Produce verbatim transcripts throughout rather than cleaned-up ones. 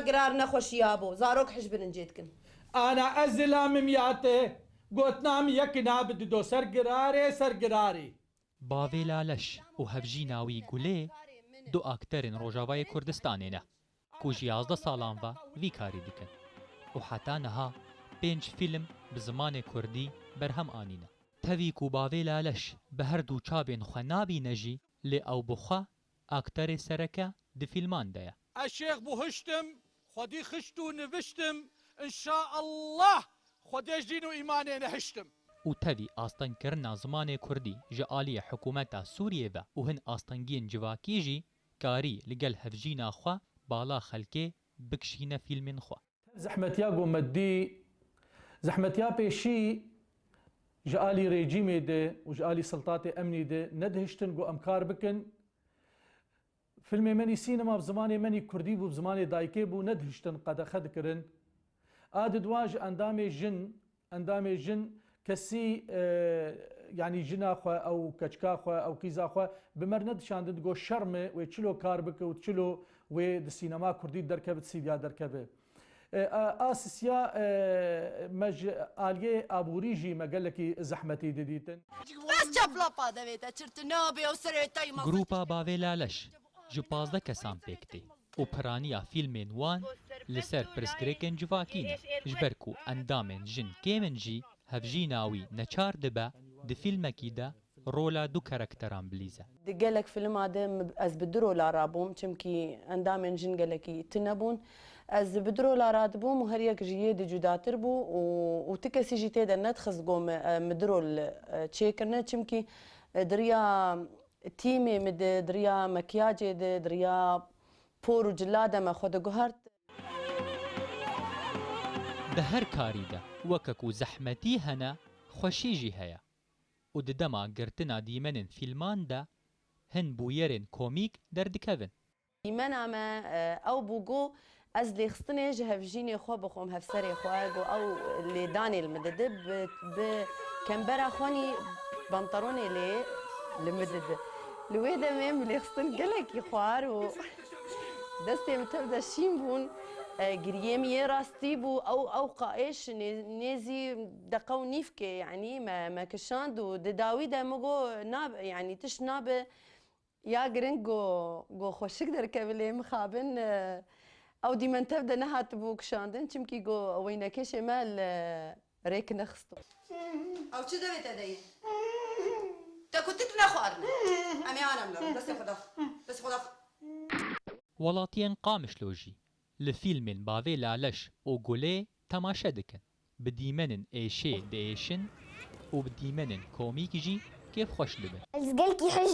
Girar nexweşiya bo. Zarok hej birincê dikin. Ana ez zilamim ya te. Gotnam yek nab dido ser girarê, ser girarê. Bavê Laleş û hevjîna wî Gulê du akterên Rojavayê Kurdistanê ne ku ji yazdeh salan ve vî karî dikin û heta niha pênc fîlm bi zimanê kurdî berhem anîne. Tevî ku bavê Laleş bi her du çavên xwe nabîne jî, lê ew bi xwe akterê sereke di fîlman de ye. Ez şêx bû hiştim, xwedî xişt û niviştim, înşaallah xwedê ji dîn û îmanê nehiştim. Û tevî astengkirina zimanê kurdî ji aliyê hikûmeta Sûriyê ve û hin astengiyên civakî jî karî li gel hevjîna xwe bala xelkê bikişîne fîlmên xwe. Zehmetiya ku me dî, zehmetiya pêşî ji alî rejîmê de û ji alî siltatê emnî de nedihiştin ku em kar bikin. Filmê me nî sînema bi zimanê me nî kurdî bû, bi zimanê dayikê bû, nedihiştin qedexe dikirin. A di dua ji endamê jin, endamê jin kesî, e, yanî jina xwe, ew keçika xwe, ew qîza xwe bi me re nedişandin, digot şerm e wê çilo kar bike û çilo wê di sînema kurdî derkeve, di sîvya derkeve. E, a, a sisiya, e, me ji aliyê aborî jî me gelekî zehmetî didîtin. Bes çapla pa devê te çirtinabe û serê te îma Grupa Bavê Laleş ji pazdeh kesan pêk tê û piraniya fîlmên wan li ser pirsgirêkên civakî ne, ji ber ku endamên jin kêm in jî hevjîna wî neçar dibe di fîlmekî de rola du karakteran bilîze. Di gelek filma de min, ez bi du rola rabûm, çimkî endamên jin gelekî tune bûn. Ez bi du rola radibûm û her yek ji yê di cudatir bû û, û ti kesî jî tê de nedixist go min, e, min du rol, e, çêkirine, çimkî, e, di riya tîmê min de, di riya mekiyacê de, di riya por û cila de me xwe diguhert. Di her karî de weke ku zehmetî hene, xweşî jî heye. Û di dema girtina dîmenên fîlman de hin bûyerên komîk derdikevin. Dîmena me, e, ew bû ku ez lêxistinê ji hevjînê xwe bixwim, hevserê xwe, ku ew lêdanê li min dide, bi, bi kembera xwe nî pantalonê lê li min dide. Li wê demê min lêxistin gelekî xwar û destê min tev de şîn bûn. E, giriyê min yê rastî bû, ew, ew qaêş nê-, nêzî deqa û nîvkê, yanî me, me kişand û di dawî de min got, nabe, yanî tişt nabe. Ya giring got, got xweşik derkeve lê mixabin, e, ew dîmen tev de nehatibû kişandin, çimkî got weynekêşê me li rêk nexistibû. Ew çi devê te de ye? Te ku tik nexwarine. Em ê anem lerin. Destê xwe dax. Destê xwe dax. Welatiyên Qamişlo jî li fîlmên Bavê Laleş û Gulê temaşe dikin. Bi dîmenên êşê diêşin û bi dîmenên komîk jî kêfxweş dibin. Ez gelkî hej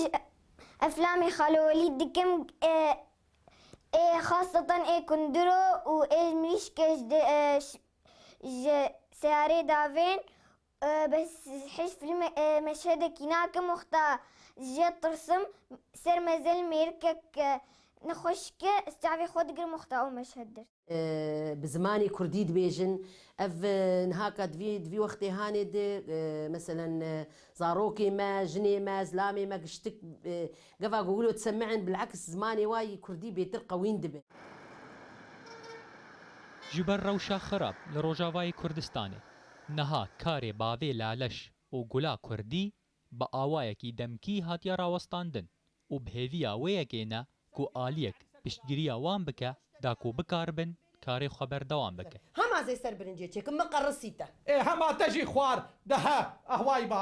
eflamê Xalo Welîd dikim, e, ê xaseten ê kundiro û ê mirîşke ji de, e, ş-, ji seyarê davên, e, bes hej filme, e, meşhedekî nakim wexta ji tirsim ser mezel mêrikek, e, nexweşke ez çavê xwe digirim wexta ew meşhed der. E, bi zimanê kurdî dibêjin. Ev, e, nihaka di vî, di vî wextê hanê de, e, meselen, e, zarokê me, jinê me, zilamê me giştik, e, geva ku wilo disemicin, bileks zimanê wa yî kurdî bêtir qewîn dibe. Ji ber rewşa xirab li Rojavayê Kurdistanê, niha karê Bavê Laleş û Gula Kurdî bi awayekî demkî hatiye rawestandin û bi hêviya wê yekê ne ku aliyek piştgiriya wan bike da ku bikaribin karê xwe berdewam bikin. Hema zê ser birincê çêkim, min qerisî te. Ê, hema te jî xwar, de he, ehway ba.